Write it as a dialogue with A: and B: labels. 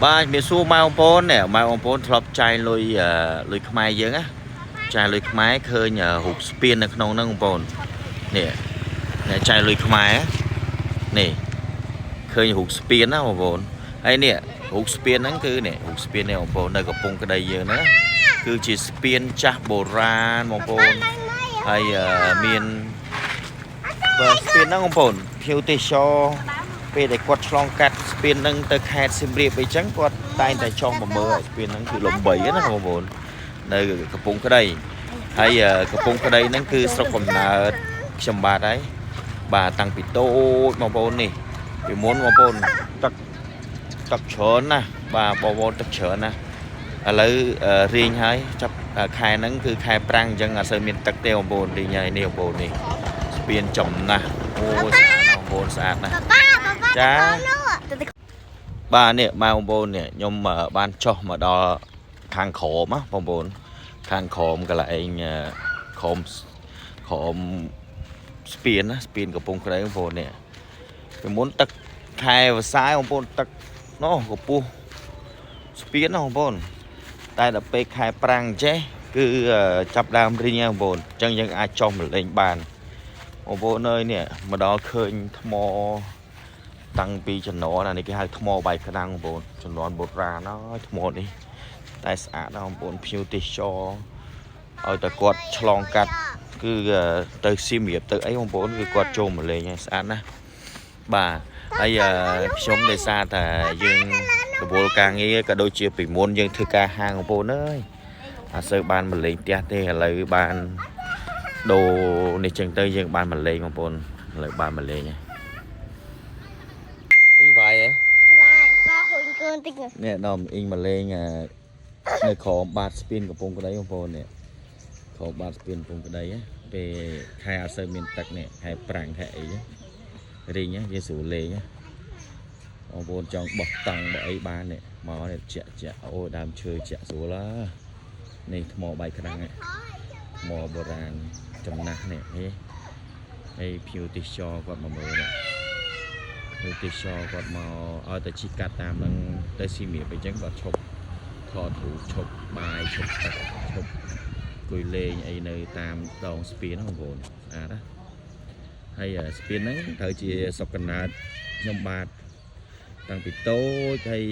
A: បាទជំរាបសួរម៉ែបងប្អូននេះម៉ែបងប្អូនធ្លាប់ចាយលុយអឺលុយខ្មែរយើងណាចាយលុយខ្មែរឃើញអឺរូបស្ពាននៅក្នុងហ្នឹងបងប្អូននេះអ្នកចាយលុយខ្មែរនេះឃើញរូបស្ពានណាបងប្អូនហើយនេះរូបស្ពានហ្នឹងគឺនេះរូបស្ពាននេះបងប្អូននៅកំពង់ក្ដីយើងហ្នឹងណាគឺជាស្ពានចាស់បុរាណបងប្អូនហើយអឺមានបើស្ពានហ្នឹងបងប្អូនភ្ញៀវទេសចរ ពេលដែលគាត់ឆ្លងកាត់ស្ពានហ្នឹងទៅខេត្តសៀមរាបអីចឹងគាត់តែងតែចង់មកមើលស្ពានហ្នឹងគឺល្បីណាបងប្អូននៅកំពង់ក្ដីហើយអឺកំពង់ក្ដីហ្នឹងគឺស្រុកកំណើតខ្ញុំបាទហើយបាទតាំងពីតូចបងប្អូននេះពីមុនបងប្អូនទឹកទឹកច្រើនណាស់បាទបងប្អូនទឹកច្រើនណាស់ឥឡូវអឺរីងហើយចាប់ខែហ្នឹងគឺខែប្រាំងអញ្ចឹងអត់សូវមានទឹកទេបងប្អូនរីងហើយនេះបងប្អូននេះស្ពានចំណាស់អូស្អាតណាស់បងប្អូនស្អាតណាស់
B: ប៉ាប៉ាប៉ា
A: ចា
B: ទៅ
A: បាទនេះម៉ែបងប្អូននេះខ្ញុំអឺបានចុះមកដល់ខាងក្រោមណាបងប្អូនខាងក្រោមកន្លែងអឺក្រោមក្រោមស្ពានណាស្ពានកំពង់ក្ដីបងប្អូននេះពីមុនទឹកខែវស្សាបងប្អូនទឹកនោះកម្ពស់ស្ពានណាបងប្អូនតែដល់ពេលខែប្រាំងចេះគឺអឺចាប់ដើមរីងហើយបងប្អូនអញ្ចឹងយើងអាចចុះមកលេងបានបងប្អូនអើយនេះមកដល់ឃើញថ្ម តាំងពីជំនាន់អានេះគេហៅថ្មបាយក្តាំងបងប្អូនជំនាន់បុរាណហើយថ្មនេះតែស្អាតណាស់បងប្អូនភ្ញៀវទេសចរឲ្យតែគាត់ឆ្លងកាត់គឺទៅសៀមរាបទៅអីបងប្អូនគឺគាត់ចូលមកលេងហើយស្អាតណាស់បាទហើយអឺខ្ញុំដោយសារតែយើងរវល់ការងារក៏ដូចជាពីមុនយើងធ្វើការហាងបងប្អូនអើយអត់សូវបានមកលេងផ្ទះទេឥឡូវបានដូរនេះចឹងទៅយើងបានមកលេងបងប្អូនឥឡូវបានមកលេងហើយអ៊ីងវាយហ៎
B: ប៉ាហ៊ុយកូនតិច
A: នេះដល់អ៊ីងមកលេងអានៅក្រោមបាតស្ពានកំពង់ក្ដីបងប្អូននេះក្រោមបាតស្ពានកំពង់ក្ដីណាពេលខែអត់សូវមានទឹកនេះខែប្រាំងខែអីណារីងណាវាស្រួលលេងណាបងប្អូនចង់បោះតង់បោះអីបាននេះមកនេះចាក់ចាក់អូដើមឈើចាក់ស្រួលណានេះថ្មបាយក្តាំងនេះថ្មបុរាណចំណាស់នេះហេហើយភ្ញៀវទេសចរគាត់មកមើលនេះ នៅទេសចរគាត់មកឲ្យតែជិះកាត់តាមនឹងទៅសៀមរាបអីចឹងគាត់ឈប់ថតរូបឈប់បាយឈប់ទឹកឈប់អង្គុយលេងអីនៅតាមដងស្ពានហ្នឹងបងប្អូនស្អាតណាហើយអាស្ពានហ្នឹងត្រូវជាស្រុកកំណើតខ្ញុំបាទតាំងពីតូចហើយ